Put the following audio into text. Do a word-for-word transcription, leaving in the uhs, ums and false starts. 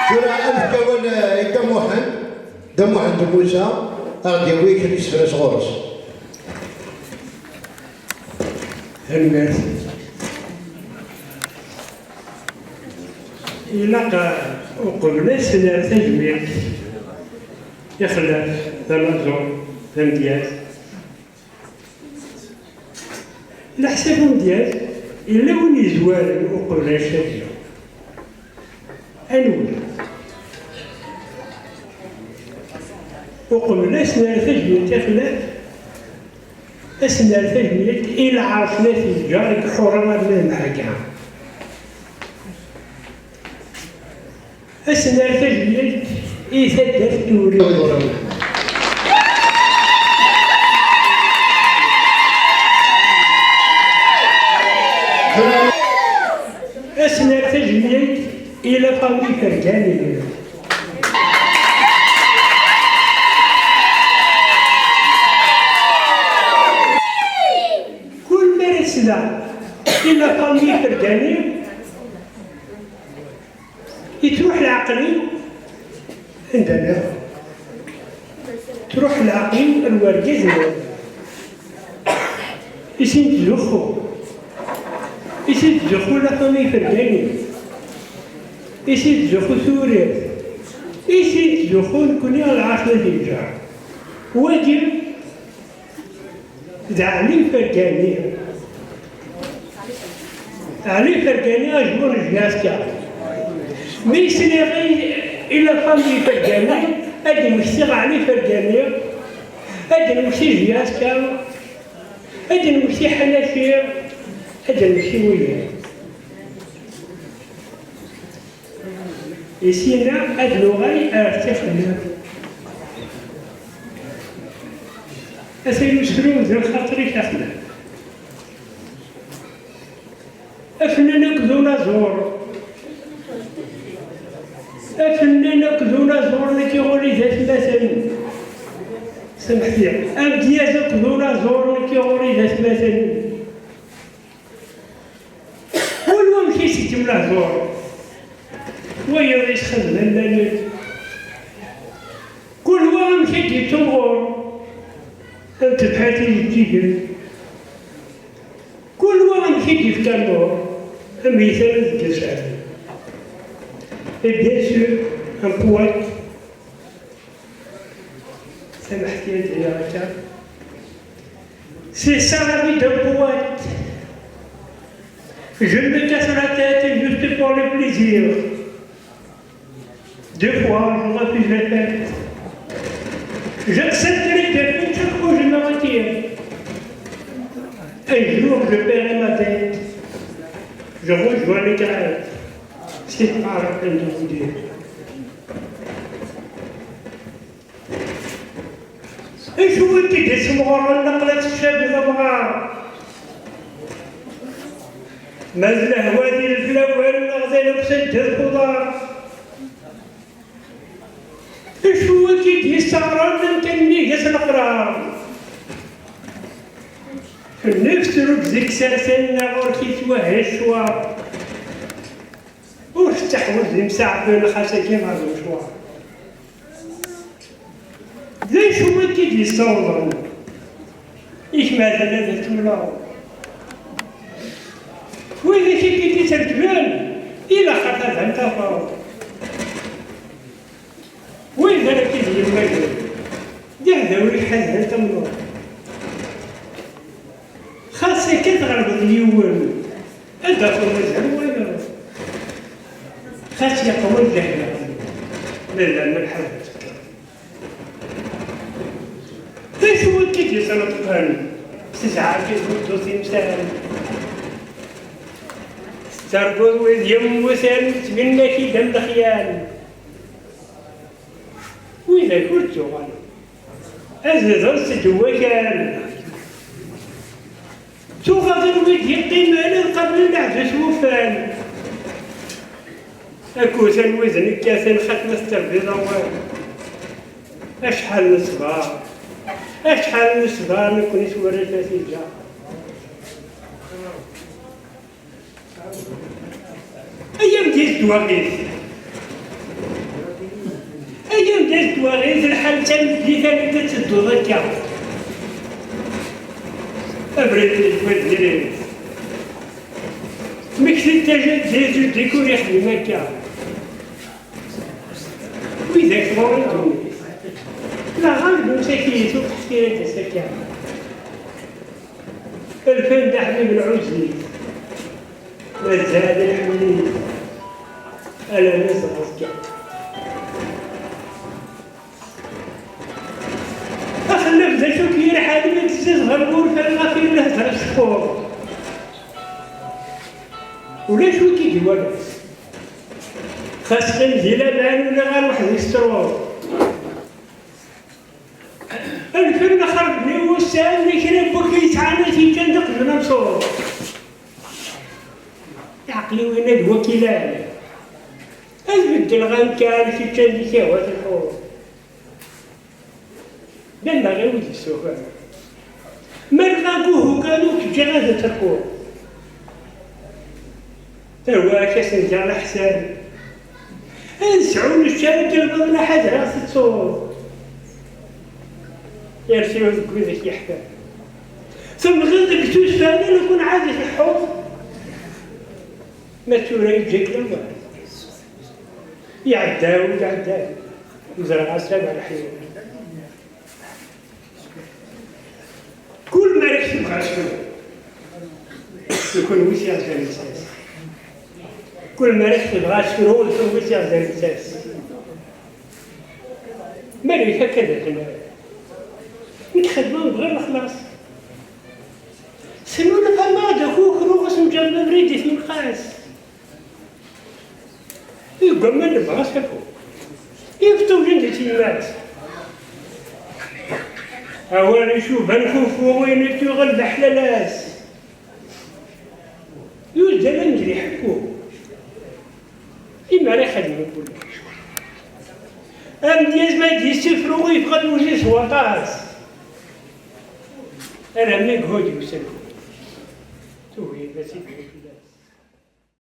Tura ad nefk awal, eh, i Dda Muḥend, Dda Muḥend Musa, ad ɣ-d-yawi kra n yisefra sɣur-s. Tanemmirt. Ilaq, uh, uqbel ad s-nerr tajmilt i Xellaf, d anaẓur, d amedyaz. Leḥsab umedyaz, yella win yezwaren uqbel ad ncabi. Anwa? Uqbel ad s-nerr tajmilt i Xellaf, ad s-nerr tajmilt i lɛerc n At Yeǧǧar deg iḥuṛan arma d Mḥagga. Ad s-nerr tajmilt i taddart n Wrib. Ad s-nerr tajmilt i la famille Fergani. Kul mi ara sleɣ i la famille Fergani, yettruḥ leɛqel-iw anda nniḍen. Truḥ leɛqel-iw ar wergaz-nni. Isin tettzuxxu. Isin tettzuxxu la famille Fergani. Isin tettzuxxu Tewrirt. Isin tettzuxxu nekkni lɛerc n At Yeǧǧar. Wagi d Ɛli Fergani. Ɛli Fergani, ajbur n Jyaska. Mi sliɣ i, i la famille Fergani, ad d-mmektiɣ Ɛli Fergani, ad d-nemmekti Jyaska, ad d-nemmekti Ḥanaci, ad d-nemmekti wiyaḍ. I sina ad nuɣal ar Tixennat. Atan usefru d lxaṭer-ik a Xellaf. Afennan akked unaẓur. Afennan akked unaẓur nekk ɣur-i d atmaten. Samḥet-iyi. Amedyaz akked unaẓur nekk ɣur-i d atmaten. Kul wamek i s-iǧǧem lehdur, wayeḍ yesxedmen laman. Kul wa amek i d-yettumɣur, am tebḥirt i yeǧǧigen. Kul wa amek i d-yefka lmuṛ, am yitran deg lsɛid. Et bien sûr, un poète. Samḥet-iyi ad d-iniɣ akka. C'est ça la vie d'un poète. Je me casse la tête juste pour le plaisir. Des fois, je refuse les fêtes. J'accepte les défaites chaque fois je me retire. Un jour, je paierai ma dette. Je rejoins les carrettes. C'est pas la peine de vous dire. Acu i k-id-yessemɣuren aql-ak tcabiḍ amɣar? Ma d lehwa di leflawen neɣ d alef s ddel uḍar. Acu i k-id-yesseɣren amkan nnig-s leqrar? Nnif trugzi-k sersen neɣ ɣur-k yettwahha ccwar? Ur tettaḥwaj d imsaɛfen xas akken ɣer lecwar. D acu i k-id-yessawḍen? Ikmeɛdan ad tumleḍ. Wid i k-id-ittrekben, ilaq ad tabant aɣur. Wid ara k-id-yemmagren, d iɛdawen i k-ḥazan tamneḍ. Xas akka tɣelbeḍ yiwen, ad d-tafeḍ mazal wayeḍ. Xas yeqwa lǧehd, ma d lɛemma lḥaǧa tekka. D acu i k-id-yesneṭqen? Tezɛef i tmeddurt imsal. Tettarguḍ wid yemmuten, ttbinnen-ak-id am lexyal. Widak ur d-tuɣal. Ad zedɣen seg wakal. Tuɣaḍ wid yeqqimen qabel leɛǧu s wufal. Akkutan wid nekkaten xat ma tetterbiḍ awal. Acḥal n ṣṣber, acḥal n ṣṣber nekkni s warrac At Yeǧǧar. Ay amdil ddwa-is. Waɣit lḥal d tameddit anida tedduḍ akka. Abrid n lfajr. Mmekti-d tajaddit ur ixdim akka. Widak ɣur-i ddunit. Laɣa d usaki-is ur teḥkir ad d-as akka. Rfan-d aḥbib lɛuzz-is. Mazal iḥemmel-it. Alamma zɣer kan. Axellaf d acu k-yerḥan mi d-tezziḍ ɣer wurfan ɣef yir lehdur s ccuq. Ulac wi k-id-iwalan. Xas qqim di laman ula ɣer weḥd-k truḍ. Alfen axerben i wussan n kra n wakka yesɛan ad t-yeǧǧan d aqjun amsur. Iɛeqliwin ad wakilan. Ad beddleɣ amkan keččan di kahwa telḥuḍ. D allaɣ-iw i d-issufan. Ma lɣaguhu kan ur k-ǧǧiɣ ad terkuḍ. Tawa-k asenǧar aḥsan. Ad sɛun ččan kan baḍna ḥadreɣ tettuḍ. Yers yiwen deg widak yeḥfan. Temɣiḍ deg tusfan, ala kun ɛad iḥuḍ. Ma tura yeǧǧa-k lawan. Iɛedda ur iɛedda. Ẓriɣ ass-a d leḥyuḍ. Kul ma ara k-tebɣa tefru, nekk wi s-yeɛzan lsas. Kul ma ara k-tebɣa tefru, nekk wi s-yeɛzan lsas. Ma ara k-akka d akken nekk xedmeɣ bɣiɣ lexlaṣ. Snulfameɣ-d akukru ɣas nǧer abrid i tmelqas. Deg waman nebɣa s afus. Ifṭulen di tyemmat. Awal icuban kufu win i tuɣal d aḥlalas. Yuzzal amezriḥ akku. Imi ara ixedmen kullec. Amedyaz ma d-yessifru yeffeɣ-d wul-is s waṭas. Alamma yehud yusan. Tugi, d asideg.